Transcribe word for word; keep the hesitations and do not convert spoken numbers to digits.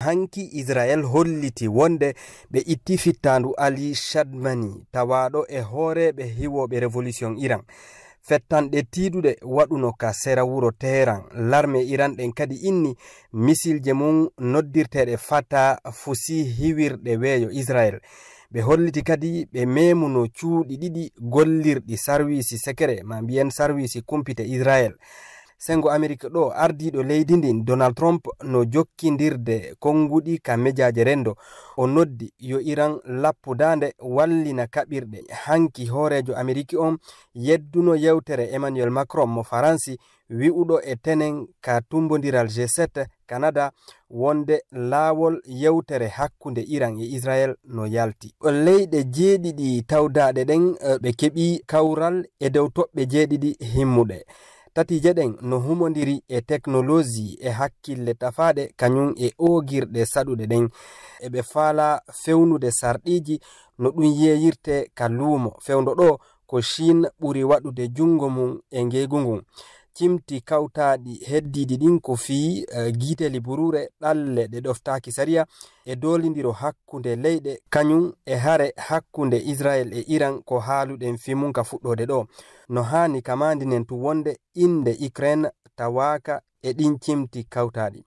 Hanki Israel holliti wonde ɓe itti fittaandu Ali Shadmani, tawaaɗo e hooreeɓe hiwooɓe revolution Iran. Fettanɗe tiiɗuɗe waɗuno ka sera wuro Teheran. Larme Iran ɗen kadi inni misilje mum noddirteeɗe Fata fusi hiwirɗe weeyo Israel. Ɓe holliti kadi ɓe memuno cuuɗi ɗiɗi gollirɗi sarwiisi sekere, ma mbiyen sarwiisi kumpite Israel. Sengo Amerik ɗo, ardiiɗo leydi ndin, Donald Trump, no jokkindirde konnguɗi ka mejaaje renndo. O noddi yo Iran lappu daande wallina kaɓirɗe. Hanki hooreejo Amerik on yedduno yewtere Emmanuel Macron mo Faransi, wi'uɗo e tenen ka tumbondiral G sept, Canada, wonde laawol yewtere hakkunde Iran e Israel no yalti. Leyɗe jeeɗiɗi tawdaaɗe ɗen, eh, ɓe keɓi kawral e dow toɓɓe jeeɗiɗi himmuɗe. Tatiije ɗen no humondiri e teknoloji e hakkille tafaaɗe, kañum e oogirɗe saɗuɗe ɗen. Eɓe faalaa fewnude sarɗiiji no ɗum yeeyirtee ka luumo. Fewndo ɗo ko Chine ɓuri waɗude junngo mum e ngeegu ngun. Cimti kawtaaɗi heddiiɗi ɗin ko fii, eh, giiteli buruure, ɗalle ɗe ɗoftaaki sariya, e doolindiro hakkunde leyɗe, kañum e hare hakkunde Israel e Iran ko haaluɗen fii mum ka fuɗɗoode ɗo. No haani ka maandinen tun wonde innde Ukraine tawaaka e ɗin cimti kawtaaɗi.